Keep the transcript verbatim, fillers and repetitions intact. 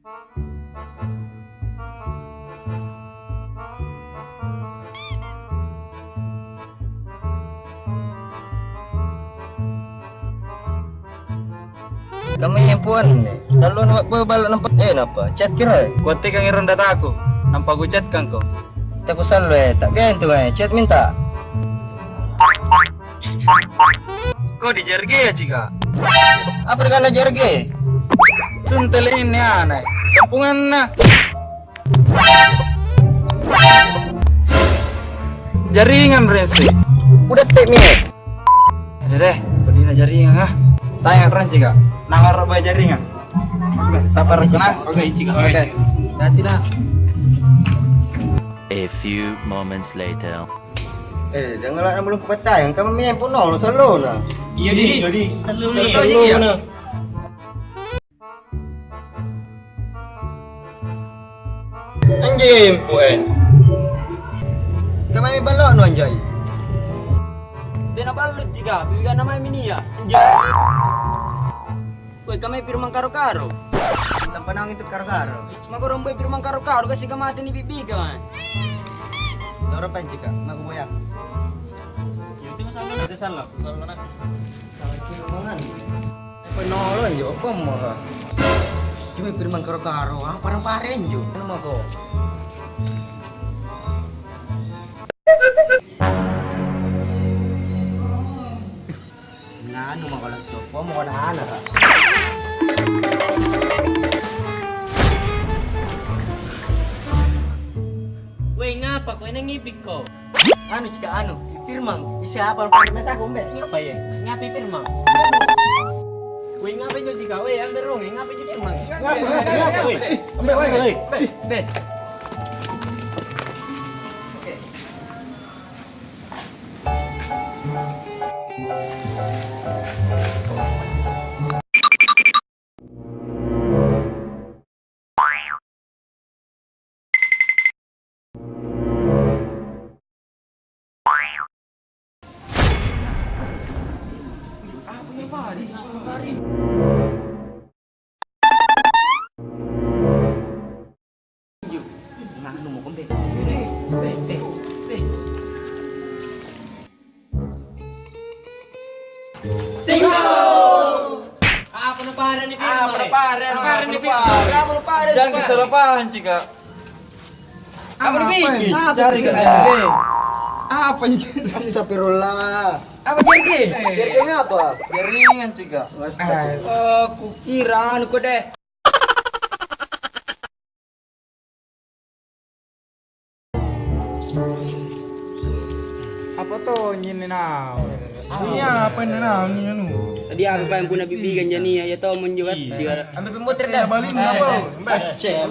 Kamma injo puanne, sallo na mabboya balla' nampa, eh, napa chat kira. Kuattekang ero dataku, nampa kuchat-kangko. Taku sallo, eh, tak gentu, eh, chat minta. Ko di J R G ya, Cika? Apa di kana J R G? Suntele ini anai. Kampunganna. Jaringang, brengsek. Udah tek mi. Ada deh, kondina jaringang ah. Tanya orang Cika. Nangaro bae jaringang. Sabar, Cika. Oke, Cika. Oke. Hati-hati, nah. A few moments later. Eh, dengar lah, belum kupatayang, kamu main pun nol, selalu nah. Iya, di. Iya, di. Selalu, selalu, selalu, iya. Nah. Anjing, pue. Kamai ballo nu anjai. Tena ballo Cika, pilihan namai minia. Anjing. Woi, kamai firman karo-karo. Tampa naung itu karo-karo. Makorong boy firman karo-karo, kasi kamate ni bibi kamai. Doro pancika, maku boya. Itu salah, itu salah. Salah mana? Salah kiri mangan. Penolo anjo, komo ka. Cuma firman karo-karo, ah, parang-pareng jo. Anu mako. Nganu mako langsung, komo ka anak-anak, Kak. Weh, ngapa ko enang ngipikko? Anu, Cika, anu, Firman, isi apa lu pakai mesa kombe? Ngapa ya? Ngapa Firman? Woi, ngapa itu Cika? Woi, ambil rong, ngapa itu Firman? Ngapa, ngapa, ngapa? Woi, ih, ambil, ambil, woi. Be, be. Nganu mo kombe? Be, be, be. Tinggal. Apa na pare ni Firman? Apa na pare? Apa na pare? Apa na pare? Jangan salah paham, Cika. Apa na bikin? Apa, Cika? Apa itu? Astagfirullah. Apa J R G? J R G apa? Jaringan, Cika. Astagfirullah. Oh, kukira anu ko deh. Apa tonji inni naung? Iya, apa inni naung inni anu? Tadi apa yang puna bibikan jania, ya tau menjual. Iya. Ambil pemutar dah. Balik apa? Cek.